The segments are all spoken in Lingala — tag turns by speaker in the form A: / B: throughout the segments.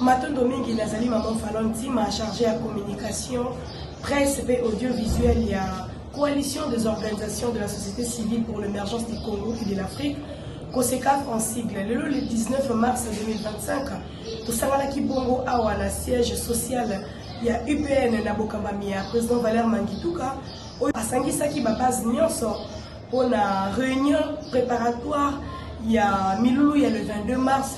A: Matondo mingi, nazali Maman Falon Ntima, chargée ya communication, presse mpe audiovisuel ya Coalition des organisations de la société civile pour l'émergence du Congo et de l'Afrique, COSECAF en sigle. Lelo le 19 mars 2025, tosanganaki bongo awa na siège social ya UPN na bokambami ya président Valère Mangituka oyo asangisaki ba base nyonso mpo na réunion préparatoire ya milulu ya le 22 mars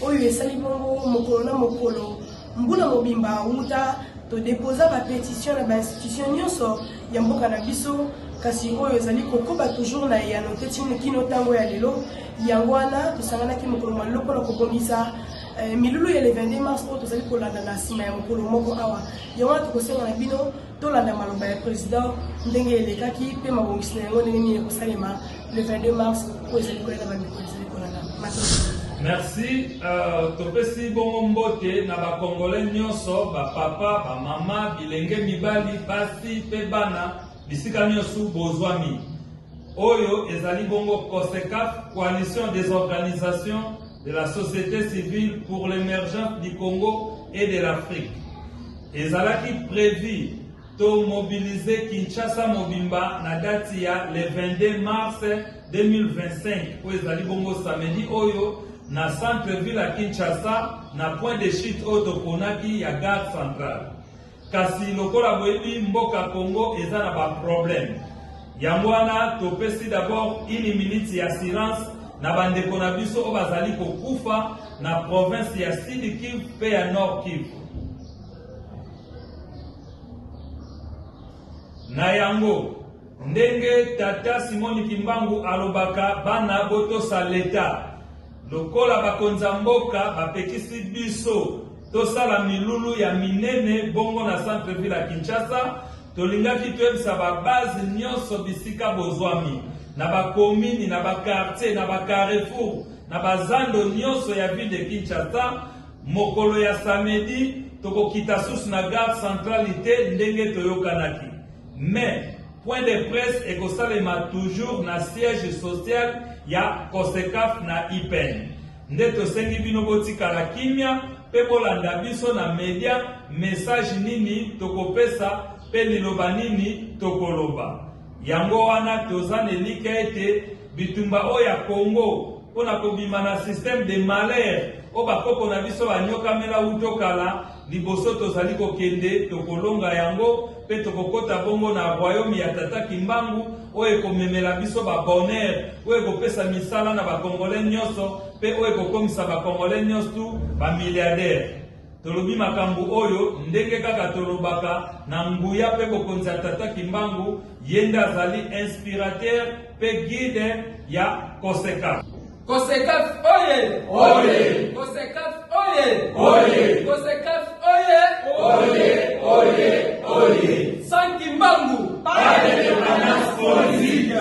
A: oyo esali bongo mokolo na mokolo mbula mobimba wuta todepoza bapetition na bainstitution nyonso ya mboka na biso, kasi oyo ezali kokoba toujours na eyano te kino ntango ya lelo. Yango wana tosanganaki mokolo mwa lelo mpona kobongisa eh, milulu ya le 22 mars oyo tozali kolanda na nsima ya mokolo moko awa. Yango wana tokosenga na bino tolanda maloba ya president ndenge elekaki mpe mabongisi na yango ndenge nini ekosalema le 22 mars oyo ezali koya na bamikolo ezali kolanda. Matondo.
B: Merci. Topesi bongo mbote na ba Congolais nyonso, ba papa, ba mama, bilenge mibali, basi pe bana, bisika nyonso bozwami. Oyo ezali bongo COSECAF, Coalition des organisations de la société civile pour l'émergence du Congo et de l'Afrique. Ezalaki prévu to mobiliser Kinshasa mobimba na date ya le 22 mars 2025 oyo ezali bongo samedi oyo na centre ville ya Kinshasa na point de chute oyo toponaki ya gare centrale. Kasi lokola boyebi mboka Congo eza na ba problème, yango wana topesi d'abord une minute ya silence na bandeko na biso oyo bazali kokufa na province ya Sud Kivu mpe ya Nord Kivu. Na yango, ndenge tata Simoni Kimbangu alobaka bana botosa l'etat, lokola bakonzi ya mboka bapekisi biso tosala milulu ya minene bongo na centre ville ya Kinshasa, tolingaki toyebisa ba base nionso bisika bozwami, na ba commune, na ba quartier, na ba carrefour, na ba zando nionso ya ville de Kinshasa, Mokolo ya samedi, tokokita susu na gare centrale te ndenge toyokanaki. Mais, point de presse ekosalema toujours na siège social ya Cosecaf na IPN. Nde tosengi bino botikala kimia pe bolanda biso na media, message nini tokopesa pe liloba nini tokoloba. Yango wana toza na elikya ete bitumba oyo ya Congo mpo na kobima na système de malheur oyo bakoko na biso banyokamela wuto kala, liboso tozali kokende, tokolonga yango mpe tokokota bongo na royaume ya Tata Kimbangu oyo ekomemela biso ba bonheur, oyo ekopesa misala na ba Congolais nionso mpe oyo ekokomisa ba Congolais nionso tout ba milliardaires. Tolobi makambu oyo ndenge kaka tolobaka na nguya pe bokonzi ya Tata Kimbangu, ye nde azali inspirateur pe guide ya Cosecaf.
C: Cosecaf oye!
D: Oye!
C: Cosecaf oye!
D: Oye!
C: Cosecaf oye!
D: Oye! Oye! Oye!
C: Sans Kimbangu!
D: Pas d'indépendance politique!